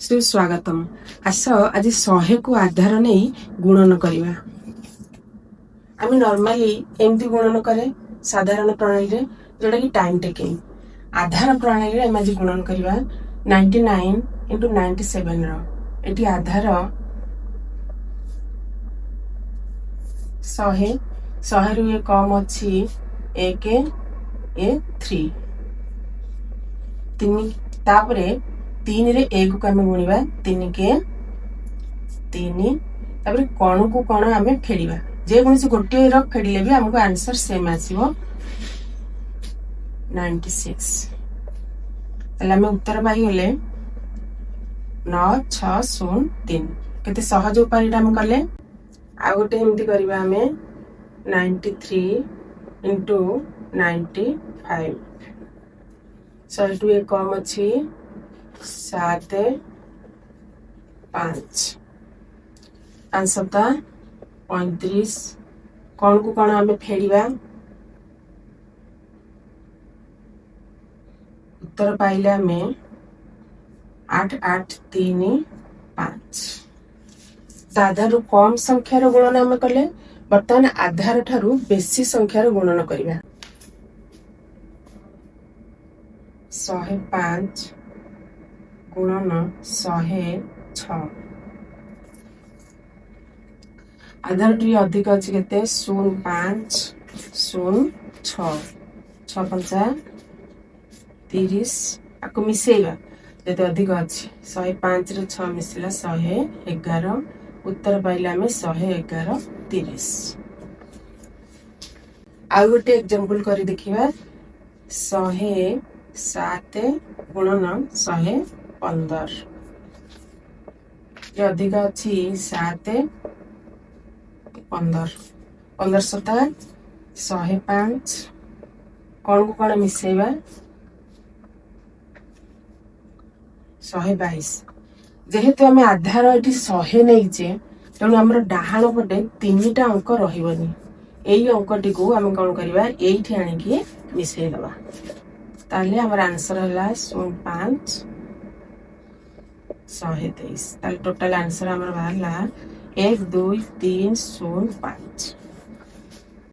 ସୁସ୍ୱାଗତମ। ଆସ ଆଜି 100କୁ ଆଧାର ନେଇ ଗୁଣନ କରିବା। ଆମେ ନର୍ମାଲି ଏମିତି ଗୁଣନ କରେ ସାଧାରଣ ପ୍ରଣାଳୀରେ, ଯୋଉଟାକି ଟାଇମ୍ ଟେକିଂ। ଆଧାର ପ୍ରଣାଳୀରେ ଆମେ ଆଜି ଗୁଣନ କରିବା 99 ଇଣ୍ଟୁ 97ର। ଏଠି ଆଧାର 100, 100ରୁ ଇଏ କମ୍ ଅଛି 1, ଏ 3, 3। ତାପରେ 3ରେ 1କୁ ଆମେ ଗୁଣିବା, 3 କେ 3। ତାପରେ କଣକୁ କଣ ଆମେ ଫେଡ଼ିବା, ଯେକୌଣସି ଗୋଟିଏର ଫେଡ଼ିଲେ ବି ଆମକୁ ଆନ୍ସର ସେମ୍ ଆସିବ 96। ତାହେଲେ ଆମେ ଉତ୍ତର ପାଇଗଲେ 9 6 0 3। କେତେ ସହଜ ଉପାୟଟା ଆମେ କଲେ। ଆଉ ଗୋଟେ ଏମିତି କରିବା ଆମେ 93 ଇଣ୍ଟୁ 95। 100ଠୁ ଏ କମ୍ ଅଛି 7 5, 5 7 35। କଣକୁ କଣ ଆମେ ଫେଡ଼ିବା, ଉତ୍ତର ପାଇଲେ ଆମେ 8 8 3 5। ଆଧାରରୁ କମ ସଂଖ୍ୟାର ଗୁଣନ ଆମେ କଲେ, ବର୍ତ୍ତମାନ ଆଧାର ଠାରୁ ବେଶୀ ସଂଖ୍ୟାର ଗୁଣନ କରିବା। 105 ଗୁଣନ 106। ଆଧାର ଟିକେ ଅଧିକ ଅଛି କେତେ? 0 5 0 6, 6 5 30। ଆକୁ ମିଶେଇବା ଯଦି ଅଧିକ ଅଛି, 105ରେ 6 ମିଶିଲା 111। ଉତ୍ତର ପାଇଲେ ଆମେ 111 30। ଆଉ ଗୋଟେ ଏକ୍ଜାମ୍ପଲ କରି ଦେଖିବା। 107 ଗୁଣନ 115। ଅଧିକ ଅଛି 7 15, 15 7 105। କଣକୁ କଣ ମିଶେଇବା? 122। ଯେହେତୁ ଆମେ ଆଧାର ଏଠି 100 ନେଇଛେ, ତେଣୁ ଆମର ଡାହାଣ ପଟେ 3ଟା ଅଙ୍କ ରହିବନି। ଏଇ ଅଙ୍କଟିକୁ ଆମେ କଣ କରିବା, ଏଇଠି ଆଣିକି ମିଶେଇ ଦବା। ତାହେଲେ ଆମର ଆନ୍ସର ହେଲା 0 5 123। ତାହେଲେ ଟୋଟାଲ ଆନ୍ସର ଆମର ବାହାରିଲା 1 2 3 0 5।